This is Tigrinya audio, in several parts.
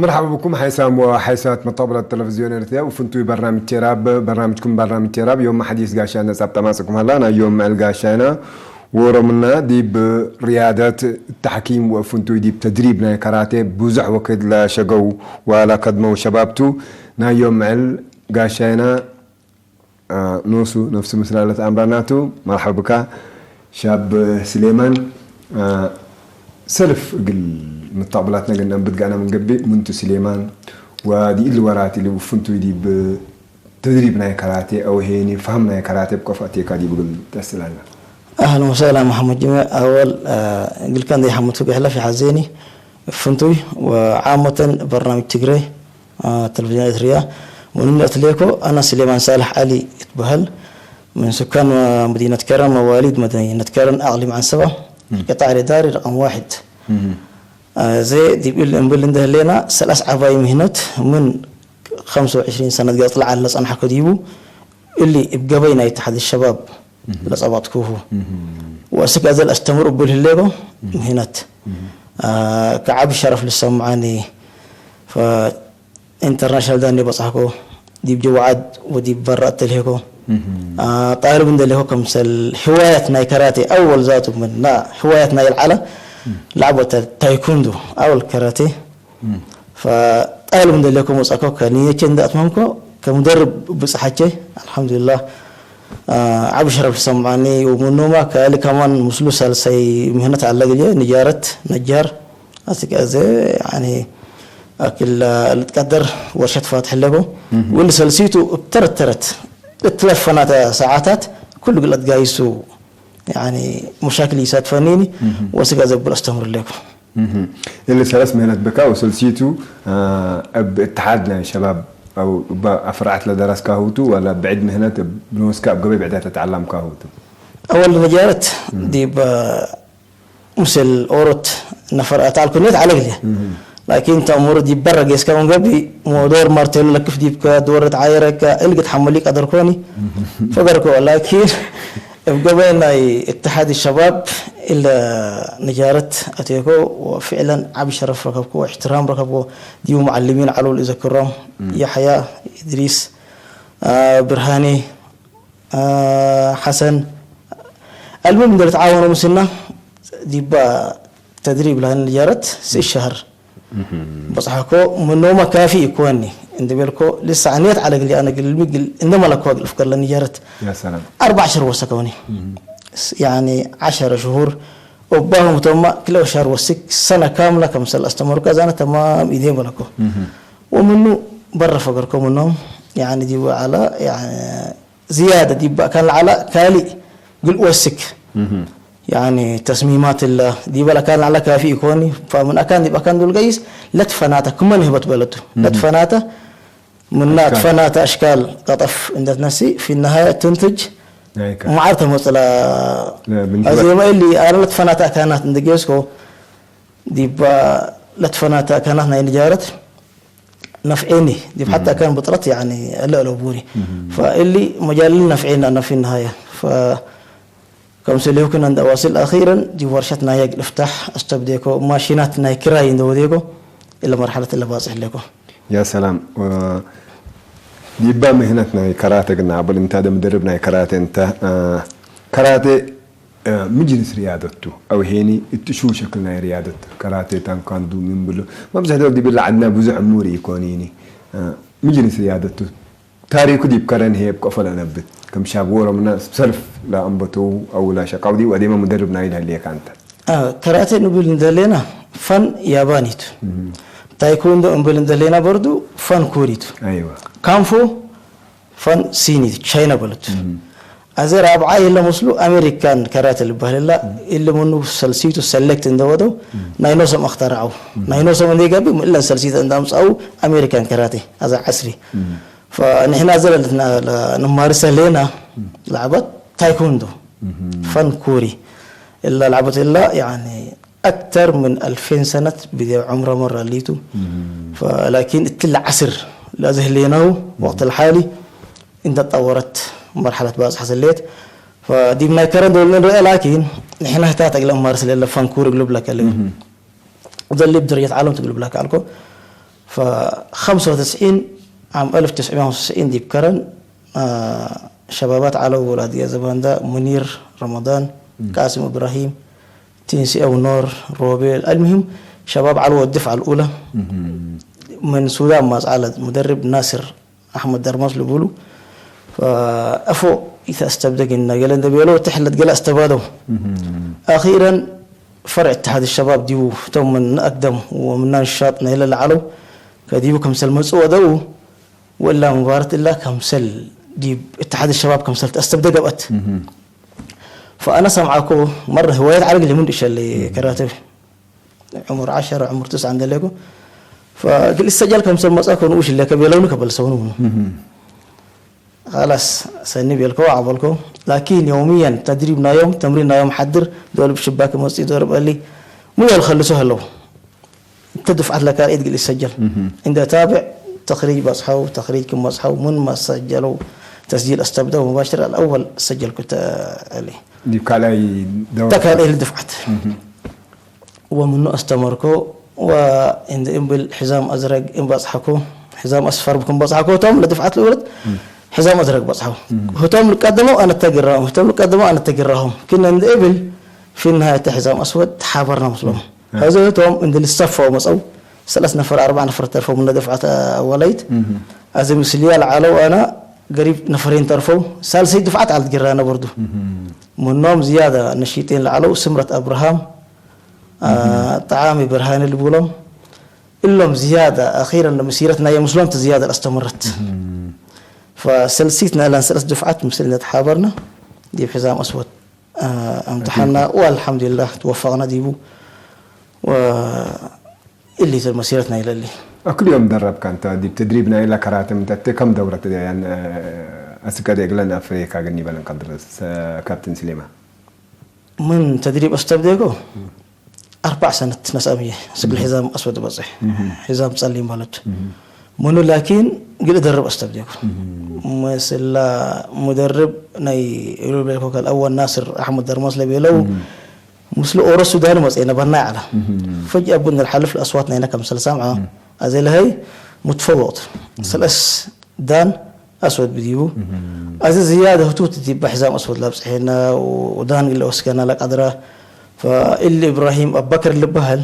مرحبا بكم حيسام وحيسات مطابلة تلفزيون إرتيا وفنتوي برنامج تيراب. برنامجكم برنامج تيراب يوم حديث قاشانا سابتا ماسكم هلا. أنا يوم معل قاشانا ورمنا ديب رياضة التحكيم وفنتوي ديب تدريب ناي كاراتيه بوزح وكد لا شقو ولا كدمو شبابتو. نا يوم معل قاشانا ኖሱ ነፍሲ ምስላለቲ ኣምራናቱ። መርሓባ ብካ ሻብ ስሌማን። ሰልፍ እግል ምታቕብላትና ግን ኣንብት ጋና ምን ገቢ ምንቱ ስሌማን ወዲ ኢል ወራት ኢሉ ፍንቱ ዲብ ተድሪብ ናይ ከራቴ ኣው ሄኒ ፋህም ናይ ከራቴ ብቆፍ ኣቴካ ዲብ እግል ተስላና። أهلا وسهلا محمد جميع. أول قل كان دي حمد فوق حلف حزيني فنتوي وعامة برنامج تجري تلفزيون إرتريا. ونمني أتليكو أنا سليمان صالح علي يتبهل من سكان مدينة كرم، مواليد مدينة كرم، أقليم عنسبة، القطاع الإداري رقم واحد. زي دي بيل إنبل إنده لنا سلس عباي مهنة من خمسة وعشرين سنة قاطلع على ناس أنا حكو ديبو اللي بقبينا اتحاد الشباب لصبات كوهو وأسك أزل أستمر أبول هليبو مهنة. كعب الشرف للسمعاني ف international داني بصحكو ديب جوعد وديب برا تلهيكو. طالب من دلهو كمسل هوايتنا كراتي أول ذاته من نا هوايتنا العلا لعبة التايكوندو أول كراتي. فطالب من دلهو كمسل أكو كنية كند أتمامكو كمدرب بصحكي. الحمد لله. ዓብ ሸረፍ ዝሰምዓኒ ወምኖማ ከሊ ከማን ምስሉ ሳልሳይ ምህነት ኣለግየ ንጃረት ነጃር ኣስቀዘ ያኒ ኣክል ልትቀደር ወርሸት ፋትሕ ለጎ ወል ሰልሲቱ እብተረተረት እትለፈናተ ሰዓታት ኩሉ ግለት ጋይሱ ያኒ ሙሻክል ይሳትፈኒኒ ወስጋ ዘብል ኣስተምር ለኩ እሊ ሰለስ ምህነት ብካ ወሰልሲቱ እብ እትሓድ ናይ ሸባብ ኣው እባ ኣፍርዓት ለደረስካ ህውቱ ዋላ ብዕድ ምህነት እብ ንወስካ ኣብ ገበይ ብዕዳት ተተዓላምካ ህውቱ? أول نجارت ديب ምስል ኦሮት ነፈር ኣታልኩ ኔት ዓለግልያ ላኪን ተእምሩ ዲብ በረ ጌስካ ውን ገቢ ሞዶር ማርቴሎ ለክፍ ዲብካ ድወረት ዓየረካ እልግት ሓመሊ ቀደር ኮኒ ፈገርኮ ላኪን እብ ገበይ ናይ እትሓድ ሸባብ ኢለ ንጃረት ኣቴኮ ወፍዕለን ዓብ ሸረፍ ረከብኮ እሕትራም ረከብኮ ዲቡ መዓልሚን ዓለውል እዘክሮም ያሕያ ኢድሪስ ብርሃኔ ሓሰን ኣልሙም እንደ ልትዓወኖ ምስና ዲባ ተድሪብ ላን ንጃረት ስእት ሸህር በጽሓኮ ምኖማ ካፊ ይኮኒ እንደ ቤልኮ ልሳ ኔት ዓለ ግሊ ኣነ ግልሚ ግል እንደ መለኮ ግል ፍከር ለንጃረት يا سلام. أربع شهور وسكوني يعني عشرة شهور وباهم تما كل شهر وسك سنة كاملة كم سنة استمر كذا أنا تمام إيدي ملكو ومنو برا فقركم منهم يعني دي على يعني زيادة دي بقى كان على كالي قل وسك يعني تصميمات الله دي بلا كان على كافي يكوني فمن أكان دي بقى كان دول قيس لا تفناتا كمان هبت بلدو لا تفناتا من لا أشكال. تفناتا أشكال قطف عند نفسي في النهاية تنتج هيك. وما عرفت مثلا لا، من جوا. زي ما اللي أنا لا تفناتا كانت عند جيسكو دي با لا تفناتا كانت ناين جارت نفعيني دي حتى كان بطرت يعني لا لا بوري فاللي مجال نفعينا أنا في النهاية ف كم سليوكن عند أواصل أخيرا دي ورشة نايق افتح استبديكو ماشينات ناي كراي دو ديكو إلا مرحلة إلا باصح لكو يا سلام. ዲባ ምህነት ናይ ከራተ ግና ኣበል እንታ ደ ምድርብ ናይ ከራተ እንታ ከራተ ምጅልስ ርያደቱ ኣው ሄኒ እትሹ ሸክል ናይ ርያደት ከራቴ ታንካንዱ ምን ብሎ መብዝሕ ደው ዲብል ዓድና ብዙሕ እሙር ኢኮኒኒ ምጅልስ ርያደቱ ታሪኩ ዲብ ከረን ሄብ ቀፈለ ነብት ከም ሻብ ወሮምና ሰልፍ ላአንበተው ኣው ላሸቃው ዲብ ኣዴማ ሙደርብ ናይ ዳህልየካ እንተ ከራቴ ንብል እንደሌና ፈን ያባኒቱ ታይኮንዶ እንብል እንደሌና በርዱ ፈን ኩሪቱ ካንፎ ፈን ሲኒት ቻይና በሉት። ኣዘ ራብዓ የለ መስሉ ኣሜሪካን ከራተ ልባህል ላ ኢለ ምኑ ሰልሲቱ ሰሌክት እንደወደው ናይ ኖሶም ኣክተራዓው ናይ ኖሶም እንደ ገቢ ምእለን ሰልሲተ እንዳምጻው ኣሜሪካን ከራተ ኣዛ ዓስሪ ንሕና ዘለለትና ንማርሰ ሌና ላዕበት ታይኮንዶ ፈን ኩሪ إلا لعبت إلا يعني أكثر من ألفين سنة بدي عمره مرة ليتو فلكن اتل عسر لا زهلينه وقت الحالي انت تطورت مرحلة باز حصليت فدي من كرن دول من رأي لكن نحن هتا تقلم مارس للا فانكور قلوب لك اللي ذا اللي بدرية عالم تقلب لك عالكو ف خمسة وتسعين، عام ألف وتسعمية وخمسة وتسعين ديب كرن، آه، شبابات علو ولاد يا زباندا، منير رمضان، قاسم إبراهيم، تنسي أو نور، روبيل، المهم شباب علو الدفعة الأولى. من سودان ما زعلت مدرب ناصر أحمد درماس لبولو. فأفو إذا استبدق إن قال إن دبيلو تحلت قال استبادو. أخيرا فرع اتحاد الشباب ديو توم من أقدم ومن نشاط نيل العلو كديو كمسل مصو ودو. ولا مباراة إلا كمسل ديب اتحاد الشباب كمسل تستبدق أبت. فأنا سمعكو مرة هوايات على قلي من إيش اللي كراتب عمر عشرة، عمر تسعة عند ليكو. فقل السجل كمسل مصو كون وش اللي كبيلونك بلسونو. خلاص سني بيلكو عبالكو. لكن يوميا تدريبنا يوم، تمريننا يوم حضر، دول بشباك مصي دور بقلي مو يلخلصو هلو. تدفعت لك رأيت قل يسجل. عند تابع تخريج بصحو، تخريج كم بصحو، من ما سجلوا تسجيل استبدأ مباشر الأول سجل كنت عليه. دي كالاي دور تكال إيه الدفعت. ومنه استمركو وعند إنبل حزام أزرق إن بصحكو، حزام أصفر بكم بصحكو توم لدفعت الأولى. حزام أزرق بصحو. هتوم لقدموا أنا تجرهم، هتوم لقدموا أنا تجرهم. كنا عند إبل في النهاية حزام أسود حابرنا مسلم. هذا هتوم عند الصف ومصو ثلاث نفر أربع نفر ترفوا من دفعة أوليت. أزم سليال علو أنا قريب نفرين ترفوا، ثالثي دفعة على الجرانة برضو. منهم زيادة نشيطين لعلو سمرة أبراهام، آه، طعامي برهان اللي بولم. إلهم زيادة أخيرا مسيرتنا يا مسلم زيادة استمرت. فسلسيتنا لان ثلاث دفعات مسلنا تحابرنا دي بحزام أسود. آه، امتحنا والحمد لله توفقنا ديبو. و اللي مسيرتنا إلى اللي أكل يوم درب كانت دي بتدريبنا إلى كراتم تتكم دورة يعني أسكاد يقلن أفريقيا قلني بلن قدرس كابتن سليمان. من تدريب أستبديكو أربع سنة ناس أمية سبل حزام أسود بصح، حزام تصلي مالت منو، لكن قل أدرب أستبديكو. مثلا مدرب ناي يقولوا لك الأول ناصر أحمد درماس لبيلو. مثل أورو السودان مس إنا برنا على فجأة بن الحلف الأصوات نينا كم سلسام عام. أزل هاي متفوق سلس دان أسود بديو. أزل زيادة هتوت دي بحزام أسود لابس حينا ودان اللي وسكنا لك أدرا. فإلي إبراهيم أبو بكر اللي بهل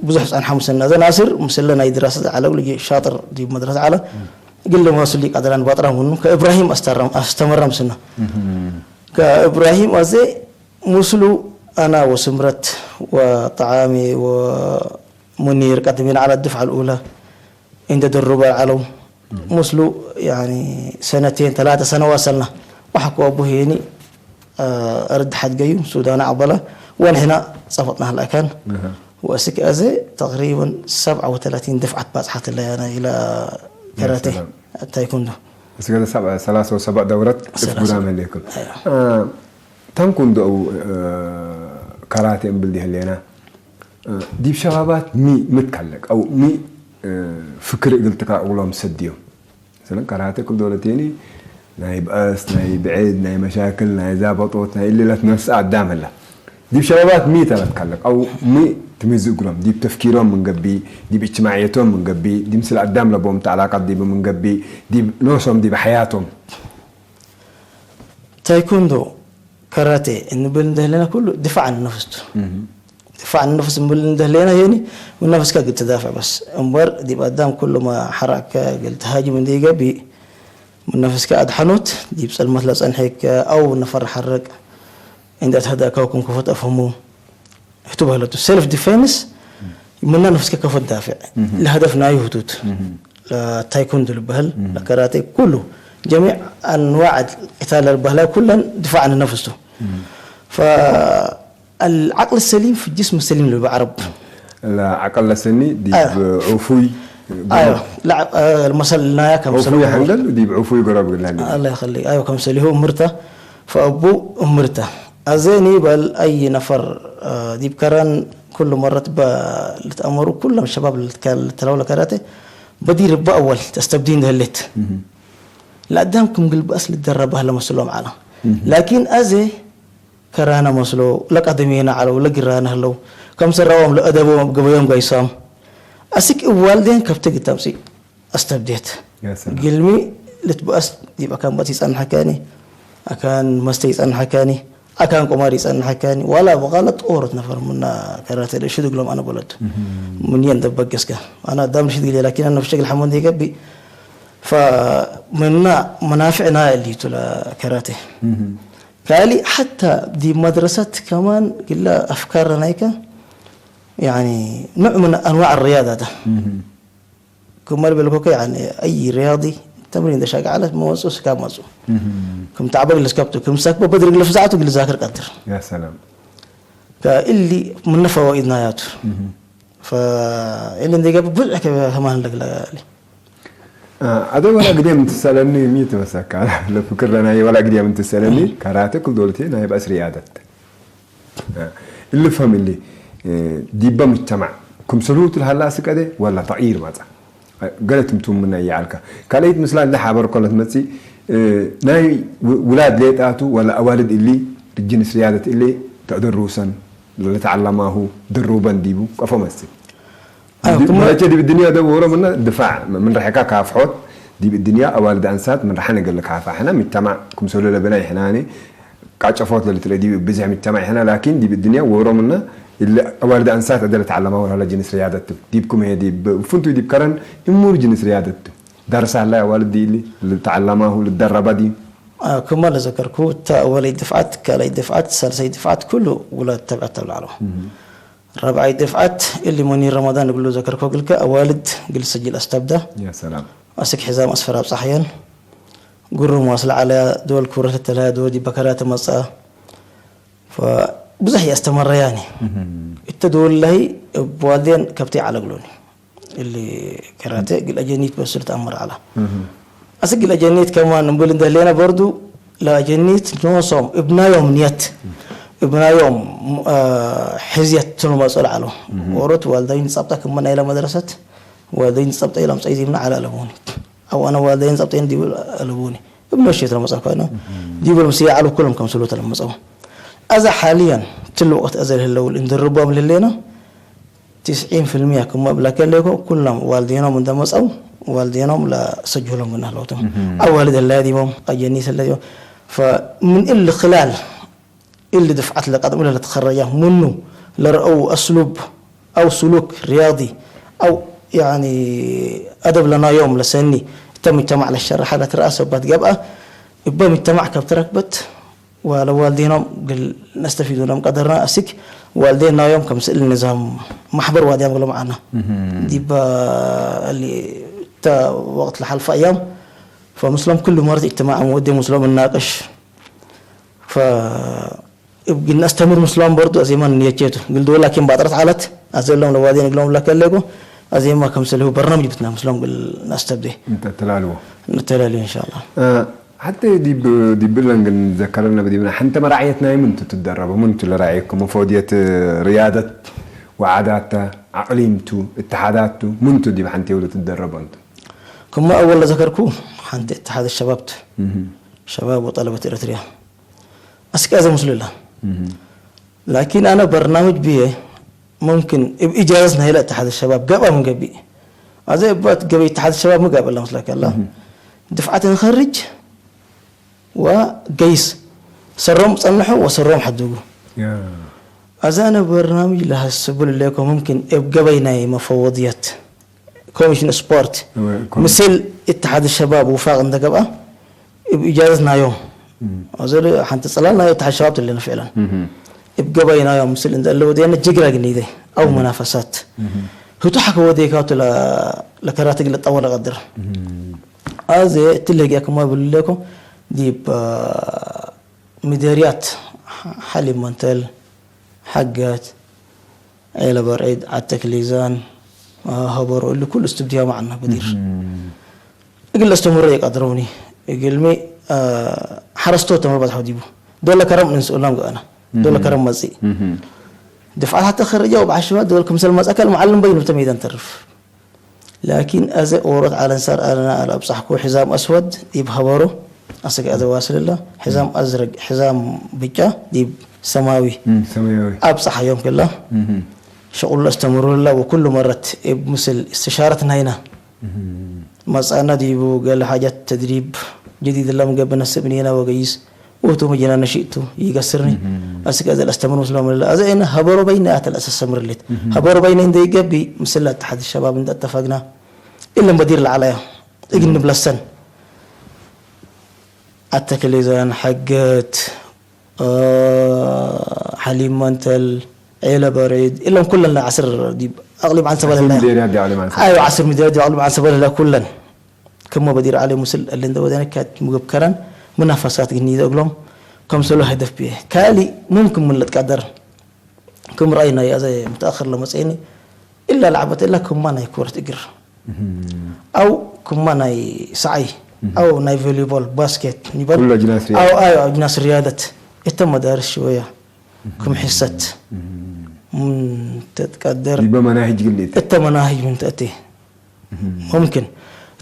بزح عن حمسنا. أزل ناصر مسلنا يدرس على ولي شاطر دي مدرسة على قل له ما سليك أدران بطرة منه كإبراهيم أسترم أستمر مسنا. كإبراهيم أزي مسلو أنا وسمرت وطعامي ومنير قدمين على الدفعة الأولى. عند درب العلو مسلو يعني سنتين ثلاثة سنوات سنة. وحكوا أبو هيني، آه، أرد حد جيو سودان عبلة وأنا هنا صفتنا هلا كان. وأسك أزي تقريبا سبعة وثلاثين دفعة باتحت اللي أنا إلى كاراتيه التايكوندو. أسك أزي سبعة ثلاثة وسبع دورات. ثلاثة. عليكم. آه، تنكوندو أو، آه، كاراتيه أم بلدي هلينا. آه، ديب شبابات مي متكلك أو مي، آه، فكر قلتك أولهم سديو. مثلا كاراتيه كل دولتيني ناي بأس، ناي بعيد، ناي مشاكل، ناي زابطوت، ناي اللي لا تنسى قدام الله. ديب شبابات مي تلتكلك أو مي تميز قلهم ديب تفكيرهم من قبي، ديب اجتماعيتهم من قبي، ديب مثل قدام لبوم تعلاقات ديب من قبي، ديب نوسهم ديب حياتهم. تايكوندو كاراتيه إن بلن دهلنا كله دفاع عن النفس. دفاع عن النفس إن بلن دهلنا يعني والنفس كقد تدافع بس. أمبر دي بعدام كل ما حرك قلت هاجم دي قبي من نفس كأد حنوت دي بسلمت لس أنحيك أو نفر حرك. عند أتهدى كوكم كفت أفهمو. هتو بهلتو self defense. من نفس كفت دافع. الهدف نايو هتوت. لا تايكوندو البهل، لا كاراتيه، كله. جميع أنواع القتال البهلا كلن دفاع عن نفسه. فالعقل السليم في الجسم السليم اللي بعرب. لا عقل لسني دي عفوي. أيوة. لا، آه، المثل لا كم عفوي حنقل دي عفوي قرب قلنا. الله يخليك. أيوة، كم سلي هو مرته، فأبو مرته. أزيني بل أي نفر، آه، دي بكران كل مرة تبا لتأمروا كلهم الشباب اللي تكال-، تلو لكاراتيه بدير بأول تستبدين ده الليت. لا قدامكم قلب أصل الدرب أهل مسلوم على. لكن أزي كرانا مسلو لك أدمينا على ولا قرانا هلو. كم سرهم لأدبهم قبيهم قيسام. እስክ እዋልዴን ከብቲ ግታምፂ ኣስተብዴት። يا سلام. ግልሚ ልትበኣስ ዲብ ኣካን ባት ይፀንሐካኒ፣ ኣካን መስተ ይፀንሐካኒ፣ ኣካን ቁማር ይፀንሐካኒ። ዋላ ብቃለ ጦሮት ነፈር ምና ከራተ ሽዱግሎም ኣነ በለቱ። ምንየን ደበገስከ ኣና ዳም ሽድግሌ ላኪን ኣነ ፍሸግል ሓሞን ይገቢ። فمنا منافعنا اللي تلا كراتي. كالي حتى دي مدرسة كمان قلا أفكار نايكا، يعني نوع من أنواع الرياضة ده. كما بالكوكا يعني أي رياضي تمرين ده شاق على موضوع سكاب موضوع. كم تعبق لسكابتو، كم سكبه بدرق لفزعته قل ذاكر قدر. يا سلام. كاللي من فوائدنا ياتو. فإلي ندي قبل بزح كمان لقلا. Ada wala gidiyam tisalani mi tmasaka la fikir lana wala gidiyam tisalani karate kul dolti na yabas riyadat. Illi family diba mujtama kum sulutu halla sikade wala ta'ir mata. Galat mtum min yalka. Kalayt misla la habar kolat matsi nay wulad letatu wala awalid illi jinis riyadat illi tadrusan لتعلمه دروبا ديبو كفو مسي. آه، كما- ملكة ديب الدنيا ده ورا منا دفاع من رحكا كافحوت ديب الدنيا أوالد أنسات من رحنا قال لك عفا حنا مجتمع كم سولو لبنا إحناني كاچفوت للتلي ديب بزح مجتمع إحنا لكن ديب الدنيا ورا منا اللي أوالد أنسات أدلة تعلمه ولا جنس رياضة ديبكم هي ديب فنتو ديب كرن إمور جنس رياضة درس الله والد دي اللي تعلمه للدربة دي. آه، كما ذكركو تا أولي دفعات كالي دفعات سالسي دفعات كله ولا تبعت العلو. ربعي دفعات اللي منير رمضان يقول له ذكركو قلك أوالد قل سجل أستبدأ. يا سلام. أسك حزام أسفر أبصحيان. قروا مواصل على دول كرة التلايا دول دي بكرات مصا. فبزح يستمر يعني. التدول لهي بوالدين كبتي على قلوني. اللي كراتي قل أجنيت بسرت أمر على. أسك قل أجنيت كمان نقول إن دهلينا برضو لا أجنيت نوصوم ابنا يوم نيت. ابنا يوم آه، حزيت تنو مسؤول على. ورت والدين صبتك من إلى مدرسة. والدين صبت إلى مصيد من على لبوني. أو أنا والدين صبتين ديبل لبوني. ابن الشيط لما صار كنا. ديبل مسيا على كلهم كم سلوت لما صار. أذا حاليا تلو وقت أزل هلو الإندربام للينا. تسعين في المية كما بلا كلكو كلهم والدينهم من دمس أو والدينهم لا سجلهم من أهلوتهم. أو والد الله ديمهم أجنيس الله ديمهم. فمن إلا خلال اللي دفعت لك قد ولا تخرج منه لرأوا أسلوب أو سلوك رياضي أو يعني أدب لنا يوم لسني تم اجتمع للشر حالة رأس وبات جبأة. يبقى مجتمع كبترك بت ولا والدينهم قل نستفيد لهم قدرنا أسك والدينا يوم كم سئل النظام محبر وادي أمغلو معنا. ديبا اللي تا وقت لحلف أيام فمسلم كل مرة اجتماع مودي مسلم الناقش. فإبقى الناس تمر مسلم برضو أزيما نيتشيتو قل دول لكن بعد رت علت أزل لهم لوادين قلهم لك الليكو أزيما كم سلهو برنامج بتنا مسلم قل ناس تبدي أنت تلالو. نتلالي إن شاء الله. حتى دي ب... دي بلنجن ذكرنا بدي بنا حنت مراعيتنا من تتدرب من تلراعيكم مفودية رياضة وعادات عقليمتو اتحاداتو من تدي بحنتي ولا تتدرب أنت. كما أول ذكركو حنت اتحاد الشباب شباب وطلبة إريتريا. أسك أزا مسلو الله. لكن أنا برنامج بيه ممكن إب إجازة نهيلة اتحاد الشباب قبل من قبي. أزا إبات قبي اتحاد الشباب مقابل الله مسلك الله. دفعة نخرج وقيس سرهم صنحوا وسرهم حدوقوا. أزا أنا برنامج لها السبل لكم ممكن إب قبي ناي مفوضيات. كوميشن سبورت. مثل اتحاد الشباب وفاق عندك بقى. بإجازتنا يوم. أزول حنت صلالنا اتحاد الشباب اللي فعلا. بقبينا يوم مثل عند اللي ودينا جيجرا جنيدة أو منافسات. هو تحكي وديك هاتو ل لكراتك اللي تطور قدر. أزي تلقى كما بقول لكم ديب مديريات حليب منتل حقات عيلة برعيد عتك ليزان هبرو اللي كل استبديها معنا بدير. إقل استمر يقدروني إقل مي حرستو تمر بس حديبو دولا كرم نسؤلام قانا دولا كرم مزي دفعة حتى خرجوا بعشرة دول كمسل مزي أكل معلم بين بتميدان ترف. لكن أزي أورد على نسار أنا على بصحكو حزام أسود يبهبرو أسك أزي واصل الله حزام أزرق حزام بيجا ديب سماوي سماوي أبصح يوم كله شغل استمر لله وكل مرة بمثل استشارتنا هنا. ما سألنا ديبو قال حاجات تدريب جديد لم قبل نسبني هنا وقيس. وهو مجينا نشيطو يقصرني. أسك أزل أستمر مسلم لله. أزل إن هبرو بين أتل أساس سمر لت. هبرو بين إن دي قبي مثل اتحاد الشباب إن اتفقنا. إلا مدير العلايا. إجن بلسن. ኣተክሌዛን፣ ሓገት፣ ሓሊም ማንተል፣ ዔለ በሬድ ኢሎም ኩለን ዓስር ዲብ ኣቕሊብ ዓንሰ በለላ። ሚደርያ ዲ ኣቕሊብ ዓንሰ። ኣዮ ዓስር ሚደርያ ዲብ ኣቕሊብ ዓንሰ በለላ ኩለን። ክሞ በዲር ዓሊ ሙስል እልን ደወደነ ካት ሙገብ ከረን ምናፈሳት ግን ይዘግሎም ከም ሰሎ ሀደፍ ብየ ካሊ ሙምክን ምን ለትቃደር ክም ራእይ ናይ ኣዘ ምትኣኽር ለመጸኒ ኢላ ለዓበት ኢላ ክማ ናይ ኩረት እግር ኣው ክማ ናይ ሰዓይ ኣው ናይ ቮሊቦል ባስኬት ኒበል ኩሉ ኣጅናስ ሪያደት። ኣው ኣዮ ኣጅናስ ሪያደት እተ መዳርስ ሽወያ ክም ሕሰት ምን ተትቀደር ዲበ መናሂጅ ግልኢት። እተ መናሂጅ ምን ተእቲ ሙምክን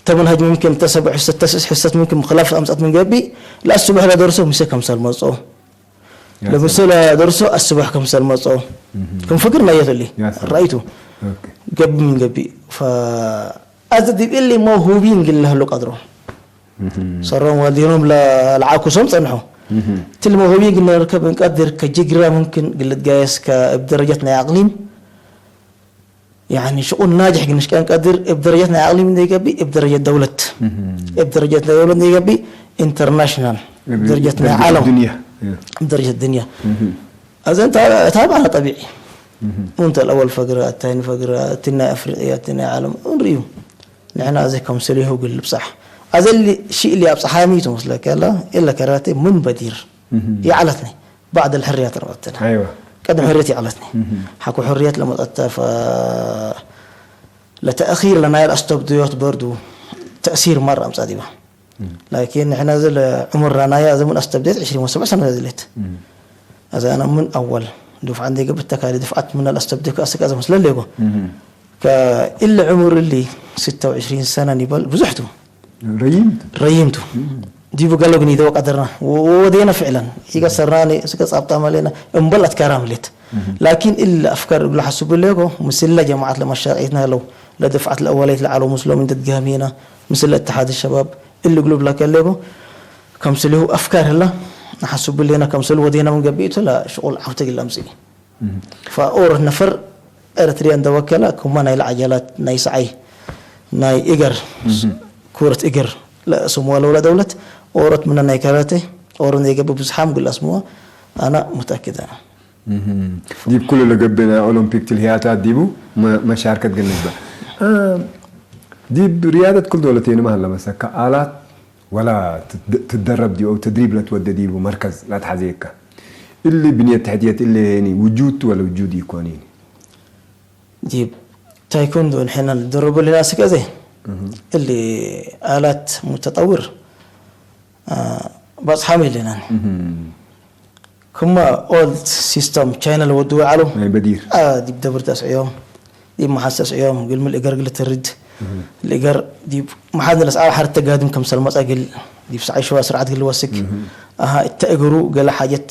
እተ መናሂጅ ሙምክን እተ ሰብ ሕሰት ተስስ ሕሰት ሙምክን ብክላፍ ኣምጻት ምን ገቢ ለኣስቡሕ ለደርሶ ምሰ ከምሰል መጾ ለምሰለ ደርሶ ኣስባሕ ከምሰል መጾ ክንፍክር ናየት እሊ ያ ሰላም። ራይቱ ኦኬ። ገቢ ምን ገቢ ፈ ኣዚ ዲብ እሊ መውሁቢን ግን ለህሉ ቀድሮ ሰሮም ዋልዲኖም ለዓኩሶም ጸንሑ ትል መውሁቢን ግን ነርከብ እንቀድር ከጅግራ ሙምክን ግልት ጋየስ ከእብ ደረጃት ናይ ኣቅሊም يعني شغل ناجح ግን ሽቀን ቀድር እብ ደረጃት ናይ ኣቅሊም እንደይገቢ እብ ደረጃት ደውለት እብ ደረጃት ናይ ደውለት እንደይገቢ ኢንተርናሽናል እብ ደረጃት ናይ ደረጃት ዓለም ዱንያ። እብ ደረጃት ዱንያ እዘን ታብዓና ጠቢዒ እንተ الأول ፈግራ الثاني ፈግራ እቲ ናይ ኣፍሪቅያ እቲ ናይ ዓለም እንርእዩ ንሕና እዚ ከም ሰሊሁ ግል ብጻሕ ኣዘሊ ሽእሊ ኣብጽሓሚ ትመስለካ ያላ ኢለ ከራቴ ምን በዲር ይዓለትኒ بعد الحريات رغبتنا አይዋ ቅድሚ ሕርየት ይዓለትኒ ሓኩ ሕርየት ለመጠተ ለተእኺር ለናይ ኣስተብድዮት በርዱ ተእሲር ማር ኣምጻ ዲባ ላኪን ንሕና እዚ ለዕሙር ናናያ እዚ ምን ኣስተብድዮት ዕሽሪን ወሰብዕ ሰነ ዝለት እዚ ኣነ ምን ኣወል ድፍዓ እንደ ገብት ተካሊ ድፍዓት ምን ኣስተብድዮ ከኣስቃ ዘመስለ ሌጎ ከኢለ ዕሙር እሊ ስተ ወዕሽሪን ሰነ ኒበል ብዙሕቱ ረይምቱ ረይምቱ ዲቡ ገሎ ግን ይደወቅ ኣደርና ወወደየና ፍዕለን ይገሰርናኒ እስከ ጻብጣ መሌና እምበል ኣትካራ ምሌት ላኪን ኢለ ኣፍካር እግሉ ሓስቡ ሌጎ ምስለ ጀማዓት ለመሻቂትና ለው ለድፍዓት ለእወለይት ለዓሎ ምስሎም እንደ ድጋሚና ምስለ እትሓድ ሸባብ እሊ እግሉ ብላ ከሌጎ ከምስሊሁ ኣፍካር ህላ ንሓስቡ ሌና ከምስል ወደየና ምን ገቢእቱ ላ ሽቁል ዓውተ ግል ኣምጽኢ ፈኦር ነፈር ኤረትርያ እንደወከላ ኩማ ናይ ለዓጀላት ናይ ሰዓይ ናይ እገር ኩረት እገር ለእስምዋ ለውላ ደውለት ኦሮት ምነ ናይ ከራቴ ኦሮ ዘይገብ ብዙሓም ግል ኣስምዋ ኣና ሙተኣክድ ኣና ዲብ ኩሉ ለገብእ ናይ ኦሎምፒክ ትልህያታት ዲቡ መሻርከት ግን ንግበር ዲብ ርያደት ኩል ዶለቴን መሃላ መሰካ ኣላት ولا تتدرب دي أو تدريب لتودى دي مركز لا تحزيك اللي بنية تحتية اللي يعني وجود ولا وجود يكونين دي تايكوندو نحن ندرب اللي ناسك أزي اللي آلات متطور آه بس حامل لنا كما أولد سيستم تشاينا لو دو علو بدير آه دي بدبر تاس عيوم ዲብ መሓሰስ እዮም ግልሚ ልእገር ግል ትርድ ልእገር ዲብ መሓዝ ለስዓብ ሓር ተጋድም ከም ሰልመጻ ግል ዲብ ሰዓይ ሸዋ ስርዓት ግል ወስክ ኣሃ እተ እግሩ ገለ ሓጀት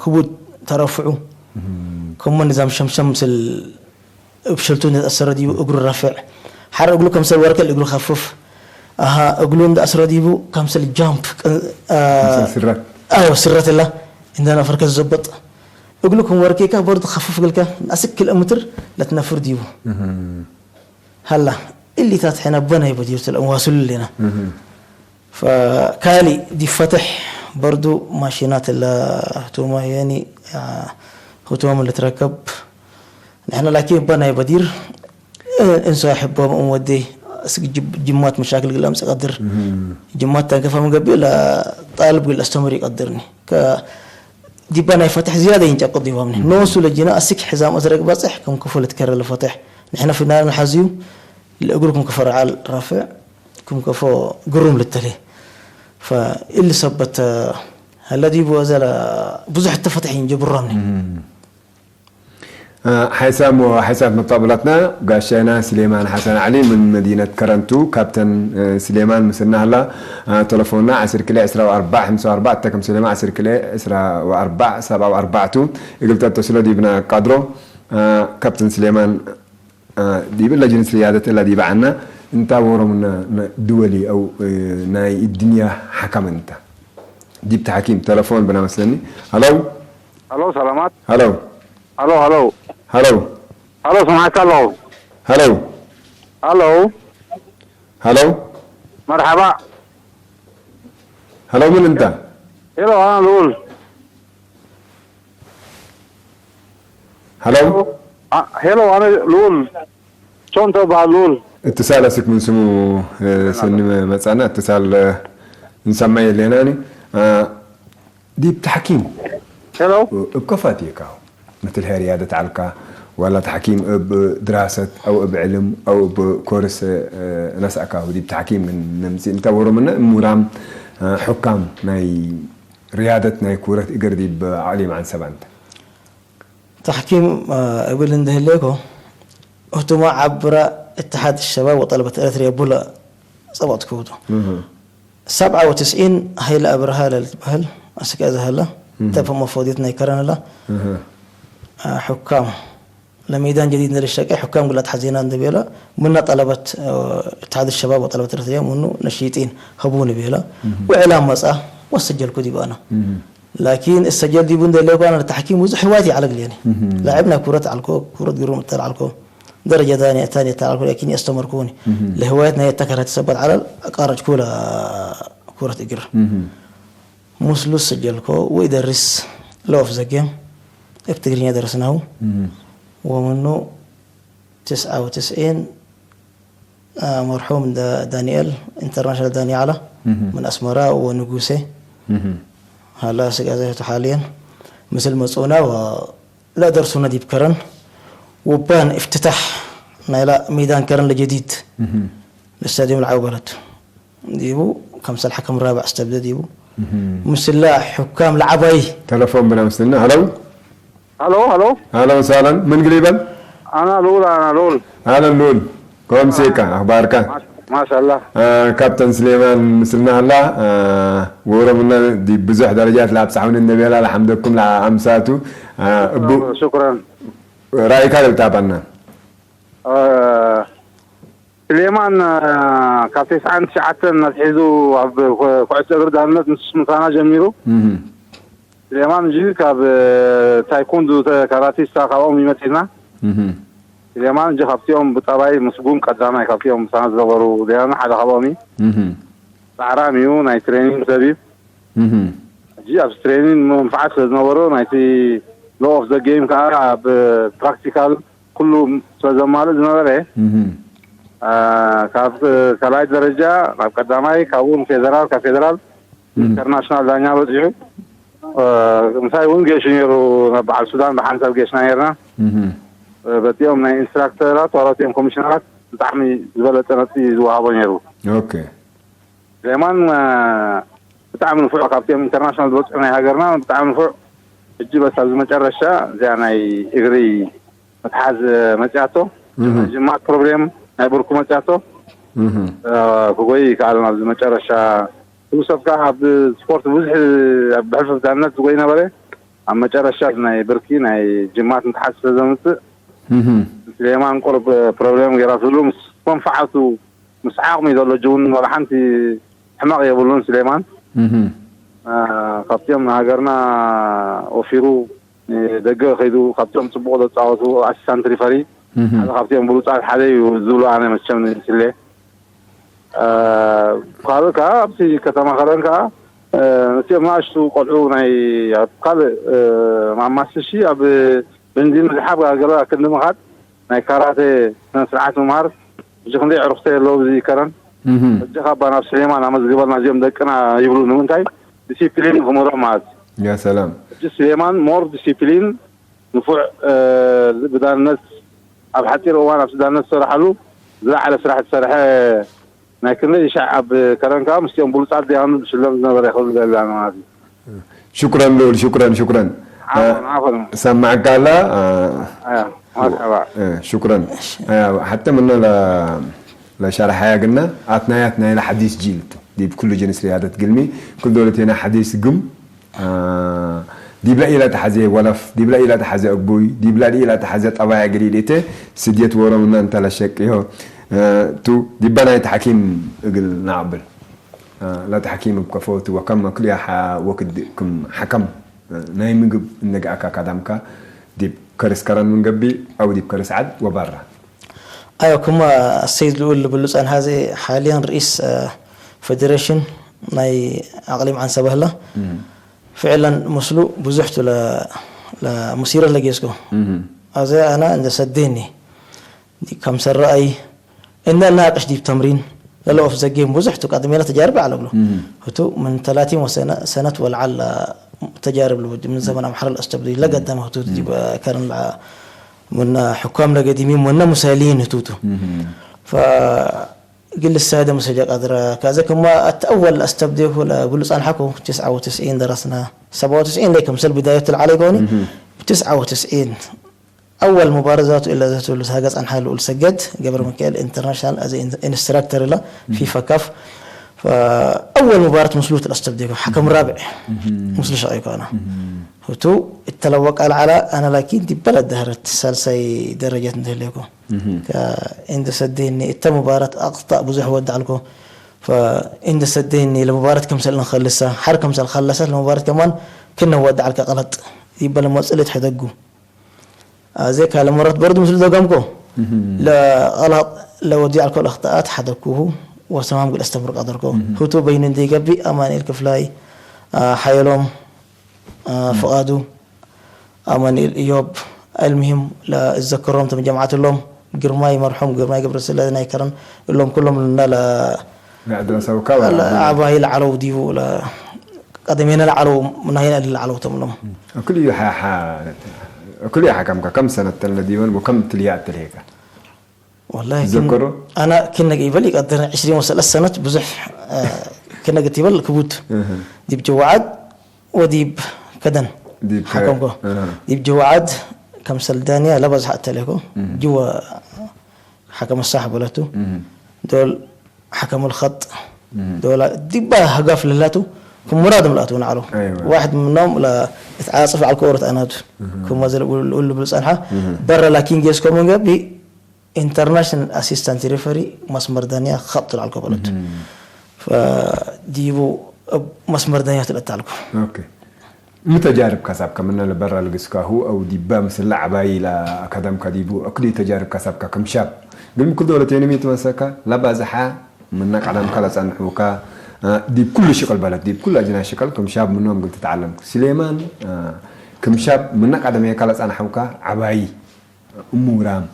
ክቡድ ተረፍዑ ከሞ ንዛም ሸምሸም ስል እብ ሽልቱ ንተእሰረ ዲቡ እግሩ ረፍዕ ሓር እግሉ ከም ሰብ ወርከል እግሩ ከፍፍ ኣሃ እግሉ እንደ ኣስረ ዲቡ ከም ስል ጃምፕ ስረት ኣዎ ስረት ላ እንደ ነፈር ከዘበጥ እግሉ ከም ወርኬካ በርዱ ከፍፍ ግልካ ንኣስክ ክልእ ምትር ለትነፍር ዲቡ ሃላ እሊታት ሕነ በናይ በዲር ተለእም ዋስሉ ሌና ካሊ ዲፈትሕ በርዱ ማሽናት ላ ህቱማ የኒ ህቱማ ምን ልትረከብ ንሕና ላኪን በናይ በዲር እንሳ ሕቦም እም ወደይ እስክ ጅማት መሻክል ግል ኣምጽእ ቀድር ጅማት ታንከፋ መገቢ ላ ጣልብ ግል ኣስተምር ይቀድርኒ ዲባ ናይ ፈትሕ ዝያዳ ይንጨቁ ዲቦምኒ ንወሱ ለጂና ኣስክ ሕዛም እዝረግ ባጽሕ ከም ክፎ ልትከረ ለፈትሕ ንሕነ ፊናል ንሓዝዩ ለእግሩ ክም ክፈ ረዓል ራፍዕ ክም ከፎ ግሩም ልተሌ ፈኢል ሰበት هلا ديبو أزل ብዙሕ ተፈትሕ ይንጀብሮምኒ ሓይሳም ሓይሳት መጣብላትና ጋሻና ስሌማን ሓሰን ዓሊ ምን መዲነት ከረንቱ ካብተን ስሌማን ምስና ህላ ተለፎንና ዓስር ክልኤ ዕስራ ወኣርባዕ ሓምሳ ወኣርባዕ እተ ከም ስሌማን ዓስር ክልኤ ዕስራ ወኣርባዕ ሰብዓ ወኣርባዕቱ እግል ተተስሎ ዲብና ቃድሮ ካፕተን ስሌማን፣ ዲብ እላ ጅንስ ርያደት እላ ዲብ ዓና እንታ ወሮምና ድወሊ አው ናይ እድንያ ሓካም እንታ ዲብ ተሓኪም ተለፎን ብና መስለኒ። ሃለው። ሃሎ፣ ሰላማት። ሃለው። ሃሎ፣ ሃሎ። ሃለው። ሃሎ፣ ሰማዕካ ኣለኹ። ሃለው። ሃሎ። ሃለው። መርሓባ። ሃለው፣ ምን እንታ? ሄሎ፣ ኣና ልኡል። ሃለው። አ-፣ ሄሎ፣ ኣነ ልኡል። ቾንቶ በሃል ልኡል። እትሳል ኣስክ ምን ስሙ፣ እ፣ ሰኒ መ-፣ መጻና እትሳል፣ እ፣ እንሰማይ የለናኒ። እ፣ ዲብ ተሕኪም ሄሎ። እብ ከፋት እየካ። ምትል ሄር ያደት ዓልካ ዋላ ተሕኪም እብ ድራሰት አው እብ ዕልም አው እብ ኮርስ፣ እ፣ ነስአካ ዲብ ተሕኪም ግን ነምጽእ እንተ ወሮምነ እሙራም፣ እ፣ ሑካም ናይ ርያደት ናይ ኩረት እግር ዲብ ዓሊም ዓንሰባ እንተ። ተሕኪም፣ እ፣ እብል እንደህለኮ እህቱማ ዓብራ እትሓድ ሸባብ ወጠለበት ኤርትርያ ቡላ ጸባጥ ክውዶ። እህ። ሰብዓ ወትስዒን ሃይለ ኣብርሃ ለልትበህል ኣስቀ ዘህለ እህ። ተፈ መፎዲት ናይ ከረንላ እህ። አ፣ ሑካም ለሜዳን ጀዲድ ንርሸቀ ሑካም ግላት ሓዜና እንደቤላ ምና ጠለበት፣ አ፣ እትሓድ ሸባብ ወጠለበት ረትያ ምኑ ነሺጢን ሀቡ ንቤላ እህ። ውዕላ መጻ ወሰጀልኩ ዲባና። እህ። ላኪን እሰጀል ዲቡ እንደሌኳ ና ተሕኪም ብዙሕ ህዋት ይዓለግልየኒ። እህ። ላዕብ ናይ ኩረት ዓልኮ፣ ኩረት ግሩም እተል ዓልኮ። ደረጃ ዳንያ ታንያ ተዓልኩ ላኪን ያስተማርኩኒ። እህ። ለህዋየት ናይ ተከራት ሰበት ዓላል አቃረጭኩ ለኩረት እግር። እህ። ሙስሉስ ሰጀልኮ ወይ ደርስ ለወፍ ዘጌም እብ ትግርኛ ደረስናሁ። እህ። ወምኑ ትስዓ ወትስዒን፣ አ፣ መርሑም ዳ-፣ ዳንኤል ኢንተርናሽናል ዳንኤል ዓላ እህ። ምን አስመራ ወንጉሴ እህ። ሃላ ስጋዘ ተሓልየን ምስል መጹና ወ-፣ ለደርሱነ ዲብ ከረን ውባን እፍትታሕ ናይላ ሜዳን ከረን ለጀዲድ እህ። ለስታዲየም ለዓው በለድ ዲቡ ከምሰል ሐከም ራብዕ ስተብደ ዲቡ እህ። ምስላ ሑካም ለዓባይ ተለፎን ብና ምስልና። ሃለው። ሃሎ፣ ሃሎ። ሃሎ፣ ሳለን። ምን ግሊ ይበል? አና ልኡል፣ አና ልኡል። አለን ልኡል። ከምሴካ፣ አኽባርካ? ማሽ-፣ ማሻላ። አ፣ ካፕተን ስሌማን ምስልና ሃላ፣ አ፣ ወሮምና ዲ ብዙሕ ደረጃት ለአብጽሐውኒ እነቤላ ለሐምደኩም ለአምሳቱ፣ አ፣ እቡ ሹክራን። ራእይካ ልታባና። አ፣ ስሌማን፣ አ፣ ካብ ተስዓን ትሽዓተን ኣትሒዙ ኣብ ኩ-፣ ኩዕሶ እግሪ ዳንነት ምስ ምሳና ጀሚሩ። እህ። ስሌማን እንጂ ካብ፣ እ፣ ታይኮንዶ ተ-፣ ካራቲስታ ካብኦም ይመጽእና። እህ። ስሌማን እንጂ ካብቲኦም ብጠባይ ምስጉን ቀዳማይ ካብቲኦም ምሳና ዝነበሩ ሌላና ሓደ ካብኦም እዩ። እህ። ጻዕራም እዩ፣ ናይ ትሬኒንግ ሰብ እዩ። እህ። ሕጂ ኣብዚ ትሬኒንግ መንፍዓት ስለ ዝነበሮ ናይቲ ሎ ኦፍ ዘ ጌም ከኣ ኣብ ፕራክቲካል ኩሉ ስለ ዘማልእ ዝነበረ፣ እህ። አ፣ ካብ ካልኣይ ደረጃ ናብ ቀዳማይ፣ ካብኡ ንፌደራል፣ ካብ ፌደራል እህ። ኢንተርናሽናል ዳኛ በጺሑ። እ፣ ምሳይ እውን ጌሹ ነይሩ፣ ናብ በዓል ሱዳን ብሓንሳብ ጌሽና ነይርና። እህ። እ፣ በቲኦም ናይ ኢንስትራክተራት ዋላ እቲኦም ኮሚሽነራት ብጣዕሚ ዝበለጸ ነጥቢ ዝወሃቦ ነይሩ። ኦኬ። ሌማን፣ እ፣ ብጣዕሚ ንፉዕ፣ ካብቲኦም ኢንተርናሽናል ዝበጽሑ ናይ ሃገርና ብጣዕሚ ንፉዕ። ሕጂ በስ ኣብዚ መጨረሻ እዚኣ ናይ እግሪ ምትሓዝ መጽያቶ፣ እህ። ጅማት ፕሮብሌም ናይ ብርኩ መጽያቶ፣ እህ። እ፣ ክጎይ ይከኣል ኣብዚ መጨረሻ። ኩሉ ሰብ ከኣ ኣብ ስፖርት ብዙሕ ኣብ ብሕልፊ ዳነት ዝጎይ ነበረ። ኣብ መጨረሻ ናይ ብርኪ ናይ ጅማት ምትሓዝ ስለ ዘምጽእ፣ እህ። ስሌማን ቁሩብ ፕሮብሌም ገይራ ትብሉ ምስ መንፈዓቱ ምስ ዓቕሚ ዘሎ ጅውን ዋላ ሓንቲ ሕማቕ የብሉን ስሌማን። እህ። እ፣ ካብቲኦም ንሃገርና ወፊሩ ንደገ ከይዱ ካብቶም ጽቡቕ ዘጻወቱ ኣሲስታንት ሪፈሪ እህ። ሓደ ካብቲኦም ብሉጻት ሓደ እዩ ዝብሎ ኣነ መቸም ንስሌ። እ፣ ካልእ ከኣ ኣብቲ ከተማ ከረን ከኣ፣ እ፣ ነቲኦም ንኣሽቱ ቆልዑ ናይ ኣብ ካልእ፣ እ፣ ማማስሺ ኣብ ቤንዚን ምዝሓብ ገለ ክንዲ ምኻድ ናይ ካራቴ ስነ ስርዓት ምምሃር ሕጂ ክንደይ ዕሩኽቲ ኣለዉ እዚ ከረን። እህ። ሕጂ ካባ ናብ ስሌማን ኣመዝግበልና እዚኦም ደቅና ይብሉ። ንምንታይ? ዲሲፕሊን ክምህሮም ማለት እዩ። ያ ሰላም። ሕጂ ስሌማን ሞር ዲሲፕሊን ንፉዕ፣ እ፣ ብዳንነት ኣብ ሓጺር እዋን ኣብቲ ዳንነት ዝሰርሓሉ ዝለዓለ ስራሕ ዝሰርሐ ናይ ክንደይ ሻዕ ኣብ ከረን ከኣ ምስኦም ብሉጻት ደያኑ ዝሽለም ዝነበረ ክብል ደሊ ኣነ ማለት እዩ። ሽኩረን ልኡል፣ ሽኩረን፣ ሽኩረን። ዓፈን፣ እ፣ ዓፈን። ሰማዕካ ኣላ፣ እ፣ ኣያ፣ መርሐባ። እ፣ ሽኩረን። እሺ። ኣያ፣ ሓተ ምነ ለ-፣ ለሸርሓያ ግና ኣትናያት ናይላ ሓዲስ ጂል ቱ። ዲብ ኩሉ ጅንስ ርያደት ግልሚ፣ ኩል ዶለቴና ሓዲስ ግም፣ እ፣ ዲብላ ኢላ ተሓዘ ወለፍ፣ ዲብላ ኢላ ተሓዘ እግቡይ፣ ዲብላ ኢላ ተሓዘ ጠባያ ግዲድ እተ ስድየት ወሮምና እንተለሸቅዮ፣ እ፣ ቱ ዲባ ናይ ተሓኪም እግል ናዕብል። እ፣ ላ ተሓኪም እብ ከፎ ቱ ወከም መክልያ ሓ-፣ ወክድ ክም ሓከም፣ እ፣ ናይ ምግብ እነግኣካ ካዳምካ ዲብ ከርስ ከረን ምን ገቢ፣ ኣው ዲብ ከርስ ዓድ ወባራ። ኣዮ፣ ክማ ሰይድ ልኡል ልብሉ ጸንሓ፣ እዚ ሓልያን ርኢስ፣ እ፣ ፌደሬሽን ናይ ኣቕሊም ዓንሰባ ህላ። እም። ፍዕለን ምስሉ ብዙሕ ቱ ለ-፣ ለ-፣ ሙሲረ ለጌስኮ። እም። ኣዘ ኣና እንደ ሰዴኒ፣ ዲ ከም ሰረኣይ፣ እነ ናቅሽ ዲብ ተምሪን፣ ለለኦፍ ዘጌም ብዙሕ ቱ ቀድሜና ተጃርቢ ኣለብሎ። እም። እቱ ምን ተላቲን ወሰነ-፣ ሰነት ወልዓል ተጃርብ ልውድ ምን ዘመን ኣምሓራ ለአስተብዲ ለገደመ እቱ እም። ዲብ ከረን ለዓ ምና ሕኳም ለገዲሚ ወነ ሙሳሊን እቱቱ። እም። ፈ-፣ ግልስ ሳደ መሰጃ ቃድራ ካዘ ከማ ኣተአወል አስተብዴኩ ለብሉ ጻንሓኩ تسعة وتسعين ደረስና። سبعة وتسعين ላይ ከምሰል بداية العلي كوني. مهم. تسعة وتسعين أول مبارزات إلا ذات الساقة ጻንሓ ልኡል ሰገድ ገብረ ሚካኤል ኢንተርናሽናል ኣዘ ኢን-، ኢንስትራክተር ኢላ ፊፋ ካፍ። فأول مباراة ምስሉ ትለስተብዴኩ ሓከም ራብዕ ምስሉ ሸቂኩ ኣና። እቱ እተለወቃ ለዓላ ኣነ ላኪን ዲበለ ደህረት ሳልሳይ ደረጀት እንተህልየኮ። እህ። ከ-፣ እንደ ሰደይኒ እተ ሙባረት ኣቕጣእ ብዙሕ ወዳዕልኮ። ፈ-፣ እንደ ሰደይኒ ለሙባረት ከምሰል እንኸልሳ፣ ሓር ከምሰል ኸለሰት ለሙባረት ከማን ክነ ወዳዕልከ ቀለጥ ይበለ መጽል ይትሐደጉ። ኣዜ ካለ መረት በርዱ ምስሉ ደገምኮ። እህ። ለቐላጥ ለወዲዕልኮ ለኽጣኣት ሓደግኩሁ ወሰማም ግል ኣስተምር ቀደርኮ። እህ። ህቱ በይኑ እንደ ይገቢ ኣማኑኤል ክፍላይ፣ አ፣ ሓየሎም፣ አ፣ ፍቓዱ፣ ኣማኑኤል፣ ኢዮብ፣ المهم ለእዘክሮም ተም ጀማዓት እሎም፣ ግርማይ መርሑም፣ ግርማይ ገብረስላሴ ናይ ከረን እሎም ኩሎም እና ለ-፣ ናይ ዕድመ ሰብካ ወላ ለ-፣ ዓባይ ለዓለው ዲቡ ለ-፣ ቀደሜነ ለዓለው ናይና ለዓለው ተምሎም። እኩል እዩ ሓ-፣ ሓ-፣ እኩል እዩ ሓከምካ ከም ሰነተን ለዲበን ወከም ትልያ እትልሄካ። ወላሂ ክን-፣ ትዘክሮ? ኣና ክነግ ይበል ይቀድር ዕስሪን ወሰለስተ ሰነት ብዙሕ፣ እ፣ ክነግ ትበል ክቡት። እህ። ዲብ ጀዋዓት ወዲብ ከደን ዲብ ከ-፣ ሓከምኮ። እህ። ዲብ ጀዋዓት ከምሰል ዳንያ ለበዝሓ እተሌኮ። እህ። ጅወ ሓከም ሳሕ በለቱ። እህ። ዶል ሓከም الخط። እህ። ዶላ ዲባ ሃጋፍ ለላቱ ክሙራ ድም ለኣቱ ንዓሉ። ኣይዋ። واحد منهم ለ-፣ እትዓጽፍ ለዓልኮ ወረት ኣናቱ። እህ። ክማ ዘለ ኡል-፣ ኡል ብልጸንሓ። እህ። በረ ላኪን ጌስኮ መንገቢ ኢንተርናሽናል ኣሲስታንት ሬፈሪ መስመር ዳንያ ኸጥ ላልኮ በለቱ። እህ። ፈ-፣ ዲቡ እብ መስመር ዳንያ ትለታልኩ። ኦኬ። ምተጃርብ ካሳብ ከምነ ለበራ ልግስካሁ ኣው ዲባ ምስላ ዓባይ ላ ኣካዳም ካዲቡ እክዲ ተጃርብ ካሳብካ ከም ሻብ ግን ምክል ዶለቴንም ይትመሰካ ላባዝሓ ምና ቀዳምካ ለጸንሑካ፣ እ፣ ዲብ ኩሉ ሽቅል በለት ዲብ ኩሉ ኣጅና ሽቅል ከም ሻብ ምኖም ግን ትተዓለምኩ። ስሌማን፣ እ፣ ከም ሻብ ምና ቀደሜካ ለጸንሐውካ ዓባይ እሙራም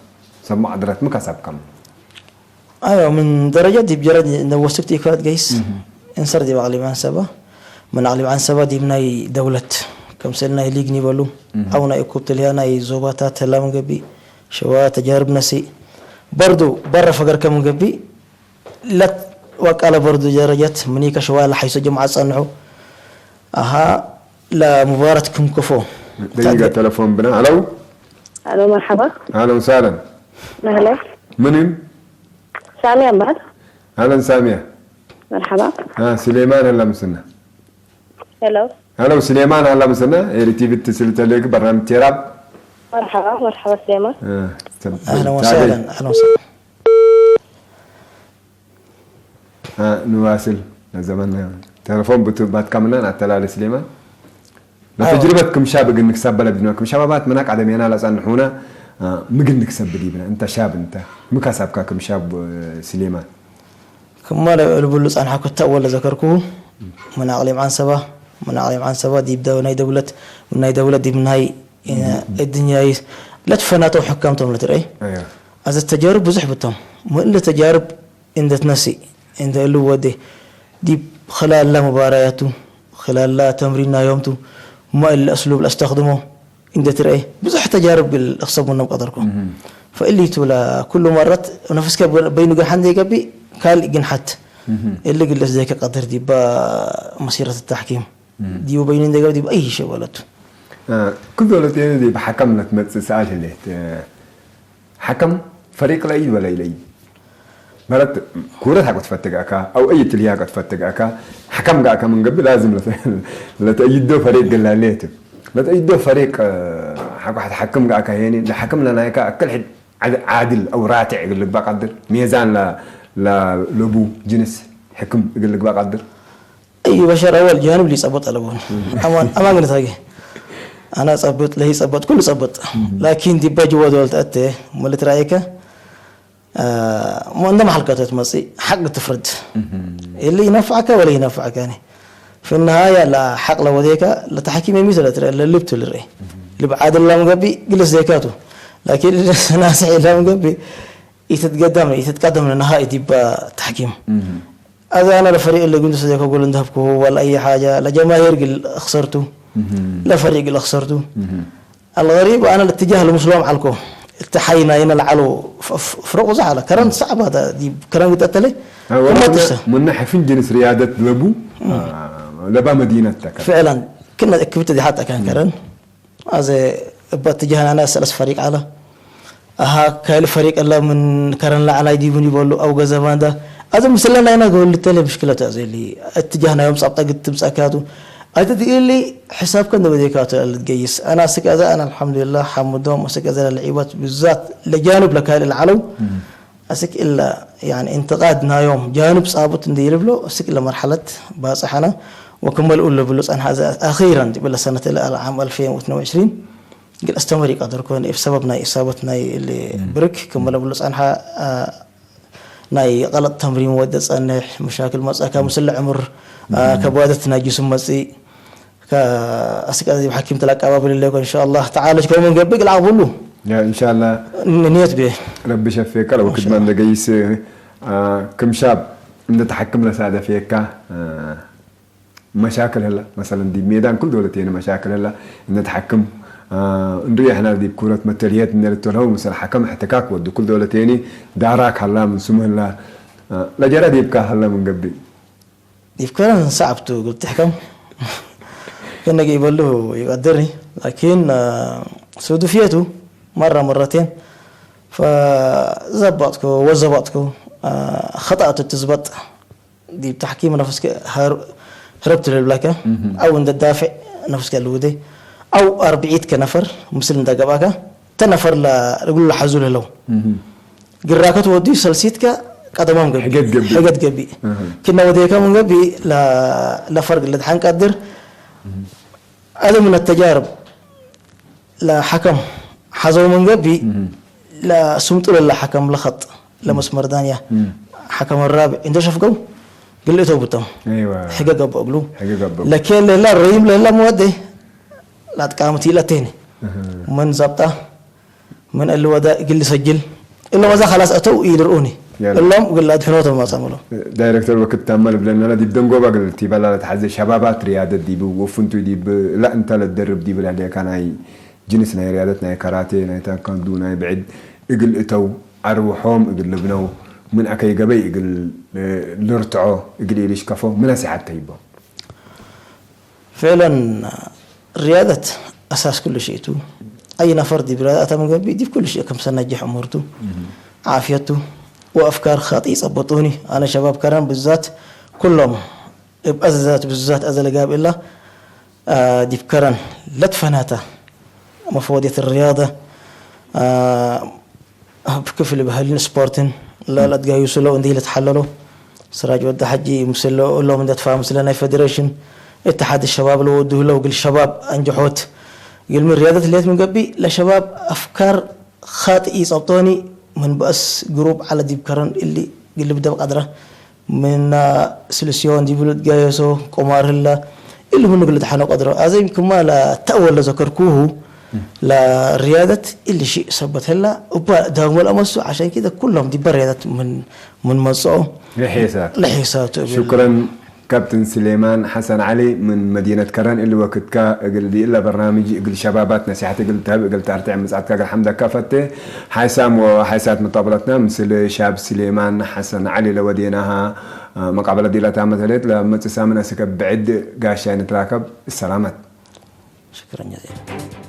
ሰብ መዕድረት ምካሳብካም። ኣዮ፣ ምን ደረጃ ዲብ ጀረድ ነወስክ ቲከረት ገይስ፣ እህ። እንሰር ዲብ ኣቅሊብ ዓንሰባ፣ ምን ኣቅሊብ ዓንሰባ ዲብ ናይ ደውለት፣ ከምሰል ናይ ሊግ ኒበሉ፣ እህ። ኣው ናይ እኩብ ትልያ ናይ ዞባታት ተላም ገቢ፣ ሸዋ ተጃርብ ነሲ፣ በርዱ በረ ፈገር ከም ገቢ፣ ለት ወቃለ በርዱ ደረጀት፣ ምኒከ ሸዋ ለሓይሶ ጀምዓ ጸንሑ፣ ኣሃ ለሙባረት ክም ክፎ። ደቂቃ ተለፎን ብና። ኣለው? ኣሎ፣ መርሓባ። ኣለን ሳለን። መህለ። ምንም? ሳሚያ እምበኣር። ኣለን ሳሚያ። መርሓባ። አ፣ ስሌማን ኣላ ምስና። ሄሎ። ኣለው፣ ስሌማን ኣላ ምስና። ኤሪ ቲቪ ትስል ተለግ በርናምጅ ቴራብ። መርሓባ፣ መርሓባ ስሌማን። አ፣ ሰብ-፣ ኣህለን ታገይ። ወሳህለን፣ ኣህለን ወሳህለን። አ፣ ንዋስል፣ ነዘመን ተለፎን ብቱ-፣ ባትካ ምናን ኣተላለ ስሌማን። ኣዎ። ለተጅርበት ክም ሻብ ግን ንክሳብ በለ ብድና፣ ክም ሻባባት ምና ቀደሜና ለጸንሑና፣ አ፣ ምግል ንክሰብ ብዲብና። እንተ ሻብ እንተ፣ ምካሳብካ ክም ሻብ፣ እ፣ ስሌማን። ክማ ለ-፣ ልብሉ ጸንሓ ኩታ ወለ ዘከርኩ፣ ምን ኣቅሊም ዓንሰባ፣ ምን ኣቅሊም ዓንሰባ፣ ዲብ ደ-፣ ናይ ደውለት፣ ምን ናይ ደውለት ዲብ ናይ፣ እ፣ እድንያይ፣ ለትፈናተው ሕካምቶም ለትረይ። ኣዮ። ኣዘ ተጃርብ ብዙሕ ብቶም። ምን ለተጃርብ እንደ ትነሲ፣ እንደ እሉ ወዴ፣ ዲብ ኸላላ ሙባራያቱ፣ ኸላላ ተምሪን ናዮምቱ፣ ማ እለ እስሉብ ለአስተኽድሞ፣ እንደ ትርኤ፣ ብዙሕ ተጃርብ ግል እኽሰብ ምኖም ቀደርኮ። እህ። ፈእሊቱ ለኩሉ መረት ነፍስከ በይኑ ገርሓ እንደ ይገቢ፣ ካልእ ግን ሓት። እህ። እሊ ግለስ ዘይከ ቀድር ዲባ መሲረት ተሕኪም። እህ። ዲቡ በይኑ እንደ ገብ ዲባ ኣይሸ በለቱ። አ፣ ክል ዶለት ዲብ ሓካም ለትመጽእ ሰኣል ህሌት። ሓከም ፈሪቅ ለእይድ ወለ ኢለይድ? ማለት ኩረት ሓቆ ትፈትግ ኣካ፣ ኣው እይ ትልያ ሓቆ ትፈትግ ኣካ፣ ሓከም ጋር ከምን ገብእ ላዝም ለተ-፣ ለተእይዶ ፈሪቅ ገላሌት። ለተእይዶ ፈሪቅ ሓቋሕት ሓክም ጋር ካሄኒ ለሓክም ለናይካ እክል ሕድ ዓድል ኣው ራትዕ እግል ልግባ ቀድር ሚዛን ለቡ ጅንስ ሕክም እግል ልግባ ቀድር እዩ። በሸር ኣወል ጃንብ ሊጸበጥ ኣለቦን። ኣማን ኣማን ግንታጌ ኣና ጸብጥ ለይ ጸበጥ ኩሉ ጸበጥ። ላኪን ዲባ ጅወ ዶል ተእተ ሙልት ራእይከ ሞ እንደ መሓልከቶ ትመጽእ ሓቅ ትፍርድ። اللي ينفعك ولا ينفعك يعني في النهاية لا حق لو ذيك لتحكيم يميز ولا ترى اللي لبت الرئي اللي بعاد الله مقبي جلس ذيكاتو. لكن ناس عيلة مقبي يتتقدم يتتقدم للنهائي ديب تحكيم. هذا انا الفريق اللي قلت سيدي اقول انذهبكو ولا اي حاجه، لا جماهير قل خسرتو، لا فريق قل خسرتو. الغريب انا الاتجاه المسلم علكو التحينا هنا العلو فرق زعل كرن صعب هذا دي كرن قلت لي. من ناحيه فين جنس رياضه لبو لبا مدينتك. فعلا كنا كبت دي حتى كان كرن. ኣዘ እባ እትጃህናና ሰለስ ፈሪቅ ኣለ። ኣሃ ካይል ፈሪቅ ኣለ ምን ከረን ላዕላይ ዲቡን ይበሉ ኣው ገዘባ እንዳ ኣዘ ምስለ ናይና ገበሉ ተለ ምሽክለት ኣዘ ሊ እትጃህናዮም ጻብጣ ግትም ጻካቱ ኣይተ ትኢሊ ሕሳብ ከን ደበዴካቱ ልትገይስ ኣና ስቅ ኣዘ ኣና الحمد لله حمدهم ስቅ ኣዘ ለልዒባት ብዛት ለጃኑብ ለካይል ለዓለው ኣስክ ኢላ يعني انتقاد ናዮም ጃንብ ጻቡት እንደ ይልብሎ እስክ ለመርሐለት ባጽሐና ወክመልኡ ለብሎ ጸንሐ ኣዘ ኣኺራን ዲብለ ሰነት ኢለ ዓም ألفين واثنين وعشرين ግን ኣስተመሪ ቀደር ኮን እፍ ሰበብ ናይ ኢሳበት ናይ ብርክ ክመለ ብሎ ጸንሐ ናይ ቀለጥ ተምሪን ወደ ጸንሕ መሻክል መጻካ ምስለ ዕምር ከባደት ናይ ጅስም መጽእ ኣስቀዚ ብሓኪም ተላቃባብል ለኮ እንሻላ ተዓለጅ ከመን ገብእ ግልዓቅ ብሉ እንሻላ ንየት ቤ ረቢ ሸፌካ ለወክድማ እንደገይስ ክምሻብ እንደተሓክም ለሳደፌካ መሻክል ህላ መሰለን ዲ ሜዳን ኩል ደወለት የነ መሻክል ህላ እንደተሓክም እንዱ የሕና ዲብ ኩረት መተልየት እንደልተለው ምሰል ሓከም ሕትካክ ወዲ ኩል ደወለት የኒ ዳራክ ሀላ ምን ስሙ ህላ ለጀራ ዲብካ ሀላ ምን ገብእ يفكرن صعبتو قلت تحكم كنا قيبلو يقدرني لكن سودفيتو مرة مرتين فزبطكو وزبطكو خطأت تزبط دي بتحكيم نفسك هربت للبلاكة أو عند الدافع نفسك الودي أو أربعيت كنفر مثل ده قباكا ተነፈር ለእግሉ ለሓዙ ለለው ግራከት ወዲ ሰልሲትከ ቀደሞም ገቢ ሕገት ገቢ ሕገት ገቢ ኣሃ። ክነ ወዴከ ምን ገቢ ለ- ለፈርግ ለድሓን ቀድር ኣደ ምን ተጃርብ ለሐከም ሓዘው ምን ገቢ ለስምጡ ለለ ሐከም ለኸጥ ለመስመር ዳንያ ሐከም ራብዕ እንደ ሸፍገው ግልእተው ብቶም ኣይዋ ሕገ ገቦ እግሉ ሕገ ገቦ። ለኬ ለላ ረይም ለላ መወደ ላጥቃምት ይለቴኒ ምን ዛብጣ ምን እሊ ወደ እግል ሰጅል እለ ወዛ ኸላስ ኣተው ይድርኡኒ ያላ። እሎም እግል ኣድሕኖቶም ማጻምሎ ዳይሬክተር ወክት ታመል ብለናና ዲብ ደንጎባ ግል ቲበላ ለተሓዘ ሸባባት ሪያደት ዲብ ወፍንቱ ዲብ ላ እንተ ለደርብ ዲብ ላደካ ናይ ጅንስ ናይ ሪያደት ናይ ካራቴ ናይ ታንካንዱ ናይ ብዕድ እግል እተው ዓርውሖም እግል ልብነው ምን ኣከይ ገበይ እግል ልርትዖ እግል ኢልሽከፎ ምን ኣሲሓት ተይቦ فعلا رياضة أساس كل شيء تو أي نفر دي برياضة من قبل دي كل شيء كم سنة جح عمرتو عافيتو وأفكار خاطئة صبتوني أنا شباب كرم بالذات كلهم بأززات بالذات أزل قاب إلا آه دي بكرن لا تفناتا مفوضية الرياضة آه ክፍል ባህልን ስፖርትን ለለትጋዩ ስለው እንዲ ለትሓለሎ ስራጅ ወዲ ሓጂ ምስሎ እሎም እንደትፋ ምስለ ናይ ፌዴሬሽን اتحاد الشباب ለወዱ ለው ግል ሸባብ ኣንጅሖት ግል ምን ሪያደት ሌት ምን ገቢ ለሸባብ ኣፍካር ኻጥኢ ጸብጦኒ ምን በእስ ግሩብ ዓለ ዲብ ከረን እሊ ግል ብደብ ቀድረ ምና ስልስዮን ዲብሉ ትጋየሶ ቁማር ህላ እሊ ሁኑ ግል ተሓኖ ቀድሮ ኣዘይ ክማ ለተእወለ ዘከርኩሁ ለሪያደት እሊ ሺእ ሰበት ህላ እባ ዳግሞ ለመሱ ዓሸን ኪደ ኩሎም ዲበ ሪያደት ምን ምን መጽኦ ለሒሳት ለሒሳቱ እብል። ሹክረን ካፕትን ስሌማን ሓሰን ዓሊ ምን መዲነት ከረን እሊ ወክትካ እግል ዲእላ በርናምጅ እግል ሸባባት ነሲሓት እግል ተህብ እግል ተርትዕ ምጻትካ እግል ሓምደካ ፈቴ ሓይሳም ወሓይሳት መጣብለትና ምስል ሻብ ስሌማን ሓሰን ዓሊ ለወዴናሃ መቃበለ ዲላታ መተሌት ለመጽእ ሳምን ኣስከ ብዕድ ጋሻይ ንትራከብ። ሰላመት። ሽክረን ጀዚለን።